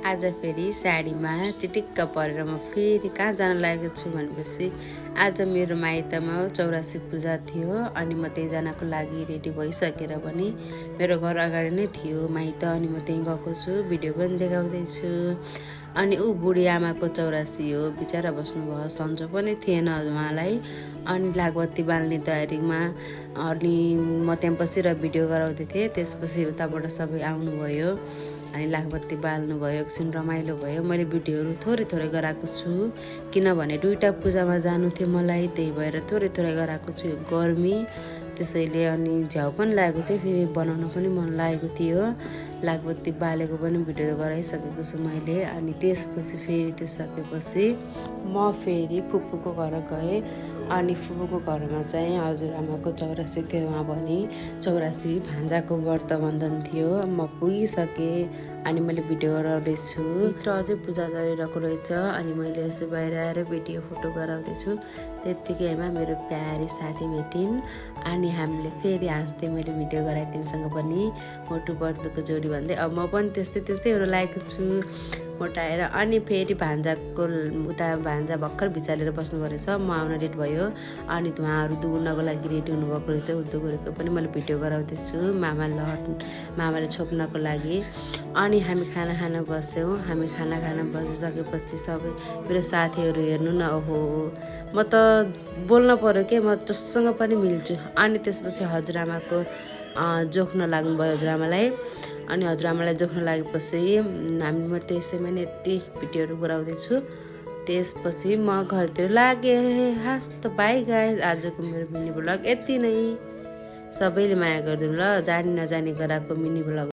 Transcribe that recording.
आज फेरि साडीमा चिटिक्क परेर म फेरि कहाँ जान लागेको छु भनेपछि आज मेरो माइतमा 84 पूजा थियो अनि म त्यही जानको लागि रेडी भइसकेर पनि मेरो घर अगाडि नै थियो माइत अनि म त्यही गएको छु भिडियो पनि देखाउँदै छु। अनि ऊ बुढी आमाको 84 हो बिचारा बस्नुभयो सन्चो पनि थिएन उहाँलाई अनि लागबत्ती बाल्ने तयारीमा अनि म त्यहाँ बसेर भिडियो गराउँदै थिएँ। त्यसपछि उताबाट सबै आउनुभयो अनि लागबत्ती बाल्नुभयो एकछिन रमाइलो भयो। मैले भिडियोहरू थोरै गराएको छु किनभने दुईटा पूजामा जानु थियो मलाई त्यही भएर थोरै गराएको छु। गर्मी त्यसैले अनि झ्याउ पनि लागेको थियो फेरि बनाउन पनि मन लागेको थियो। लागबत्ती बालेको पनि भिडियो गराइसकेको छु मैले। अनि त्यसपछि फेरि त्यो सकेपछि म फेरि फुपूको घर गएँ अनि फुपूको घरमा चाहिँ हजुरआमाको 84 थियो उहाँ पनि 84 भान्जाको व्रत बन्धन थियो। म पुगिसकेँ अनि मैले भिडियो गराउँदैछु भित्र अझै पूजा चलिरहेको रहेछ अनि मैले यसो बाहिर आएर भिडियो फोटो गराउँदैछु। त्यत्तिकैमा मेरो प्यारी साथी भेटिन् अनि हामीले फेरि हाँस्दै मैले भिडियो गराएँ तिनीसँग पनि मोटु बर्दुको जोडी भन्दै। अब म पनि त्यस्तै हुन लागेको छु मोटाएर। अनि फेरि भान्जाको उता भान्जा भर्खर भिचालेर बस्नु रहेछ म आउन लेट भयो अनि उहाँहरू दुर्नको लागि रेडी हुनुभएको रहेछ उद्योग गरेको पनि मैले भिडियो गराउँदैछु मामाले छोप्नको लागि। अनि हामी खाना खान बस्यौँ। हामी खाना बसिसकेपछि सबै मेरो साथीहरू हेर्नु न ओहो म त बोल्न पर्यो के म जससँग पनि मिल्छु। अनि त्यसपछि हजुरआमाको जोख्न लाग्नुभयो हजुरआमालाई अनि हजुरआमालाई जोख्न लागेपछि म त्यसैमा नै यति भिडियोहरू गराउँदैछु। त्यसपछि म घरतिर लागेँ। हस्त बाई गाइस आजको मेरो मिनी ब्लग यति नै। सबैले माया गरिदिनु ल जानी नजानी गराएको मिनी ब्लग।